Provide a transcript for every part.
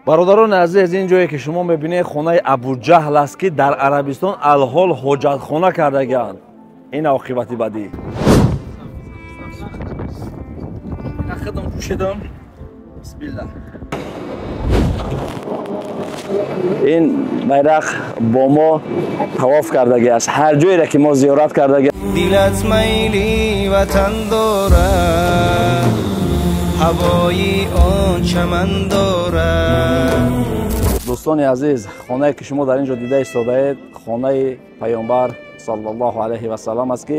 Бародарони азиз, ин ҷое ки шумо мебинед хонаи Абуҷаҳл аст, ки дар Арабистон алҳол ҳоҷатхона кардагианд. Ин оқибати бадӣ. Худам пӯшидам. Бисмиллаҳ. Ин байрақ бо мо тавоф кардагӣ аст. Ҳар ҷоеро ки мо зиёрат кардагӣ. Дилат майли ватан дорад, ҳавои он чаман дорад. Дӯстони азиз, хонае ки шумо дар ин ҷо дида истодаед, хонаи паёмбар саллаллоҳу алайҳи васаллам аст, ки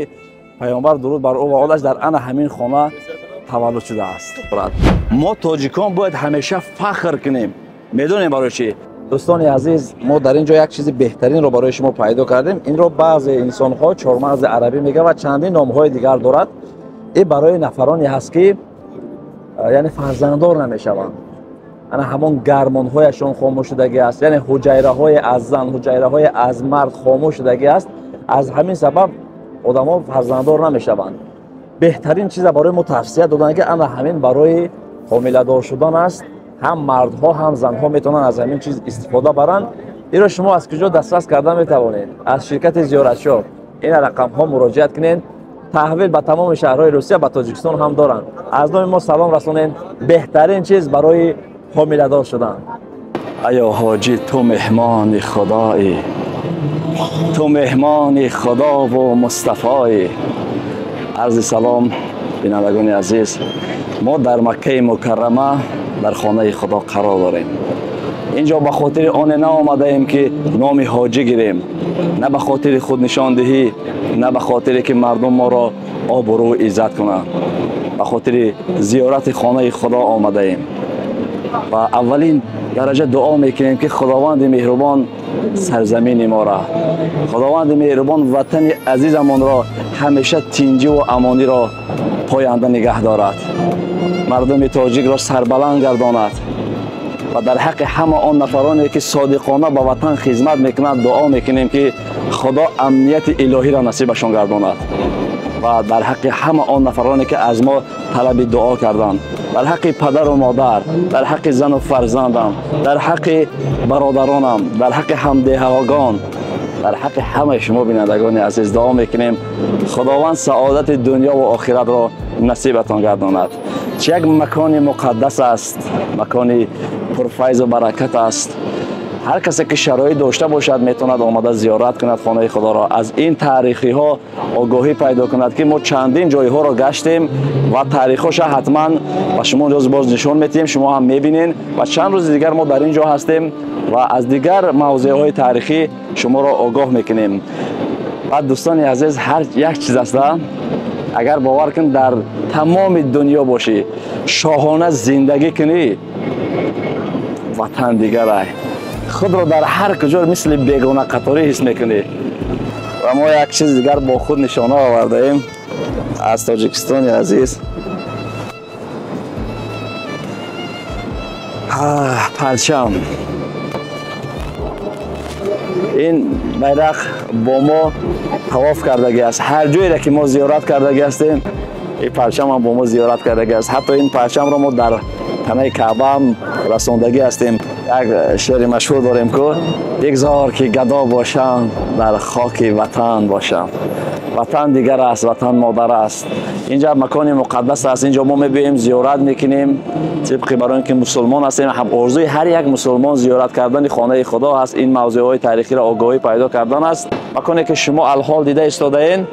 паёмбар дуруд бар ӯ ва олаш дар ана ҳамин хона таваллуд шудааст. Мо тоҷикон бояд ҳамеша фахр кунем. Медонем барои чӣ? Дӯстони азиз, мо дар ин ҷо як чизи беҳтаринро барои шумо пайдо кардем. Инро баъзе инсонҳо чормағзи арабӣ мегӯянд ва чандин номҳои дигар дорад. Ин барои нафароне ҳаст, ки яъне фарзанддор намешаванд. Ана ҳамон гармонҳояшон хомӯш шудагӣ аст, яъне ҳуҷайраҳои аз зан, ҳуҷайраҳои аз мард хомӯш шудагӣ аст. Аз ҳамин сабаб одамо фарзанддор намешаванд. Беҳтарин чиза барои мо тавсия доданд, ки ана ҳамин барои ҳомиладор шудан аст. Ҳам мардҳо, ҳам занҳо метавонанд аз ҳамин чиз истифода баранд. Инро шумо аз куҷо дастрас карда метавонед? Аз ширкати Зиёратшоп. Ин рақамҳо муроҷиат кунед. Таҳвил ба тамоми шаҳрҳои Русия, ба Тоҷикистон ҳам доранд. Аз номи мо салом расонед. Беҳтарин чиз барои ҳомиладор шудан. Аё ҳоҷӣ, ту меҳмони худоӣ, ту меҳмони худову Мустафоӣ. Арзи салом бинандагони азиз, мо дар Маккаи Мукаррама дар хонаи Худо қарор дорем. Инҷо ба хотири оне наомадаем, ки номи ҳоҷӣ гирем, на ба хотири худнишондиҳӣ, на ба хотире ки мардум моро обрӯ иззат кунанд. Ба хотири зиёрати хонаи Худо омадаем ва аввалин дараҷа дуо мекунем, ки Худованди меҳрубон сарзамини моро, Худованди меҳрубон ватани азизамонро ҳамеша тинҷиву амониро поянда нигаҳ дорад, мардуми тоҷикро сарбаланд гардонад ва дар ҳаққи ҳама он нафароне ки содиқона ба ватан хизмат мекунанд дуо мекунем, ки Худо амнияти илоҳиро насибашон гардонад ва дар ҳаққи ҳама он нафароне ки аз мо талаби дуо карданд, дар ҳаққи падару модар, дар ҳаққи зану фарзандам, дар ҳаққи бародаронам, дар ҳаққи ҳамдеҳагон, дар ҳаққи ҳамаи шумо бинандагони азиз дуо мекунем, Худованд саодати дунё ва охиратро насибатон гардонад. Чи як макони муқаддас аст, макони пурфайзу баракат аст. Ҳар касе ки шароит дошта бошад метавонад омада зиёрат кунад хонаи Худоро, аз ин таърихиҳо огоҳӣ пайдо кунад, ки мо чандин ҷойҳоро гаштем ва таърихҳоша ҳатман ба шумо рӯз боз нишон медиҳем, шумо ҳам мебинед. Ва чанд рӯзи дигар мо дар ин ҷо ҳастем ва аз дигар мавзеъҳои таърихӣ шуморо огоҳ мекунем. Баъд дӯстони азиз, ҳар як чиз аст, агар бовар кун дар тамоми дунё бошӣ, шоҳона зиндагӣ кунӣ, ватан дигарай. Худро дар ҳар куҷо мисли бегона қаторӣ ҳис мекунӣ. Ва мо як чиз дигар бо худ нишона овардаем аз Тоҷикистони азиз. Парчам. Ин байрақ бо мо тавоф кардагӣ аст. Ҳар ҷоеро ки мо зиёрат кардагӣ ҳастем, ин парчам ҳам бо мо зиёрат кардагӣ аст. Ҳатто ин парчамро мо дар танаи Каъба ҳам расондагӣ ҳастем. Як шеъри машҳур дорем, ку бигзор ки гадо бошам, дар хоки ватан бошам. Ватан дигар аст, ватан модар аст. Инҷа макони муқаддас аст. Инҷо мо мебиёем, зиёрат мекунем. Тибқи барои ин ки мусулмон ҳастем, ҳам орзуи ҳар як мусулмон зиёрат кардани хонаи Худо аст. Ин мавзеъҳои таърихиро огоҳӣ пайдо кардан аст. Маконе ки шумо алҳол дида истодаен,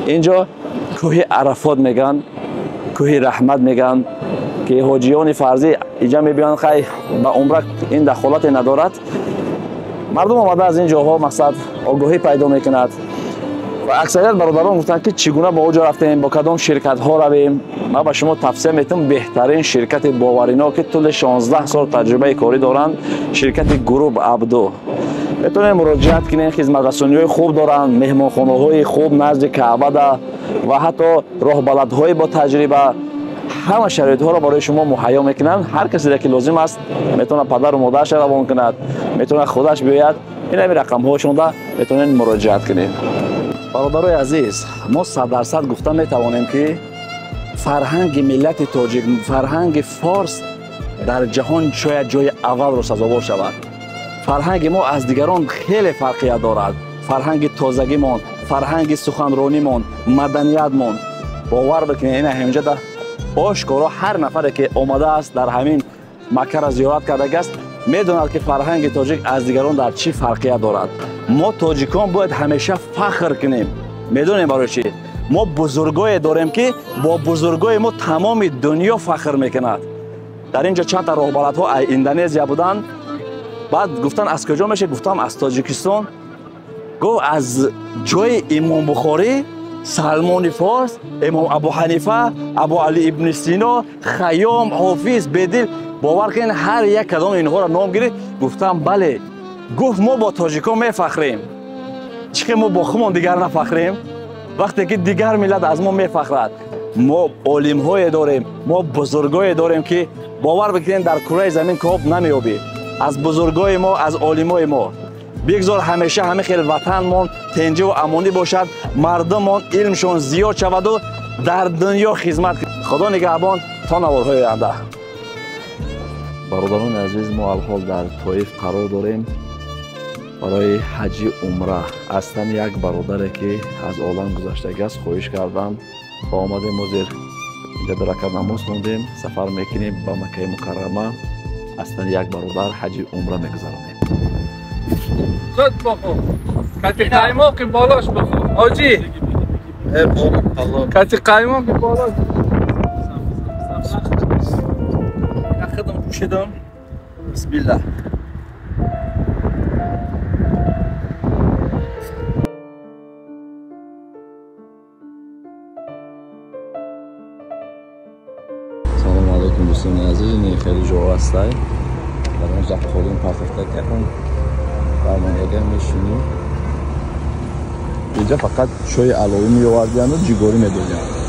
инҷо кӯҳи Арафот мегӯянд, кӯҳи Раҳмат мегӯянд, ки ҳоҷиёни фарзӣ инҷа мебиёянд. Хай ба умра ин дахолате надорад. Мардум омада аз ин ҷоҳо мақсад огоҳӣ пайдо мекунад. Ва аксарият бародарон гуфтанд, ки чӣ гуна ба он ҷо рафтем, бо кадом ширкатҳо равем. Ман ба шумо тавсия метавам беҳтарин ширкати боварино, ки тӯли 16 сол таҷрибаи корӣ доранд, ширкати Гуруб Абду. Метавонед муроҷиат кунед, хизматрасониҳои хуб доранд, меҳмонхонаҳои хуб назди Каъбада ва ҳатто роҳбаладҳои бо таҷриба. Ҳама шароитҳоро барои шумо муҳайё мекунанд. Ҳар касе ки лозим аст метавонад падару модараша равон кунад, метавонад худаш биёяд. Ин ҳамин рақамҳошонда метавонед муроҷиат кунед. Бародарои азиз, мо 100% гуфта метавонем, ки фарҳанги миллати тоҷик, фарҳанги форс Дар ҷаҳон шояд ҷои аввалро сазовор шавад. Фарҳанги мо аз дигарон хеле фарқият дорад. Фарҳанги тозагимон, фарҳанги суханронимон, маданиятмон. Бовар бикунед, ина ҳаминҷа дар ошкоро ҳар нафаре ки омадааст дар ҳамин Маккаро зиёрат кардагиаст, медонад ки фарҳанги тоҷик аз дигарон дар чӣ фарқият дорад. Мо тоҷикон бояд ҳамеша фахр кунем. Медонем барои чӣ? Мо бузургое дорем ки бо бузургои мо тамоми дунё фахр мекунад. Дар ин ҷо чанд та роҳбаладҳо аз Индонезия буданд. Баъд гуфтанд аз куҷо мешавед? Гуфтам аз Тоҷикистон. Гуфт аз ҷои Имом Бухорӣ, Салмони Форс, Имом Абу Ҳанифа, Абу Али ибни Сино, Хайём, Ҳофиз, Бедил. Бовар кунед, ҳар як кадом инҳоро ном гирифт. Гуфтам бале. Гуфт мо бо тоҷикон мефахрем. Чӣ ки мо бо худмон дигар нафахрем? Вақте ки дигар миллат аз мо мефахрад. Мо олимҳое дорем, мо бузургое дорем ки бовар бикунед, дар кураи замин коб намеёбӣ. Аз бузургои мо, аз олимои мо. Бигзор ҳамеша ҳамин хел ватанмон тенҷиву амонӣ бошад, мардуммон илмшон зиёд шаваду дар дунё хизмат кунад. Худо нигаҳбон то наворҳои оянда. Бародарони азиз, мо алҳол дар Тоиф қарор дорем барои ҳаҷи умра. Аслан як бародаре ки аз олам гузаштагиаст хоҳиш кардам ва омадем. Ҳозир инҷа ду ракат намоз хондем, сафар мекунем ба Маккаи Мукаррама. Аслан як бародар ҳаҷи умра мегузаронем. Зуд бихӯр, кати қаймоқи болош бихӯр ҳоҷӣ, кати қаймоқи болош. Худам пӯшидам. Бисмиллаҳ. Салому алайкум дӯстони азиз, ин хеле ҷо ҳастай. Дар он ҷо қолин партофта кардам. Бармондага мешинем. Инҷа фақат чойи аловӣ меовардиянду ҷигорӣ медодианд.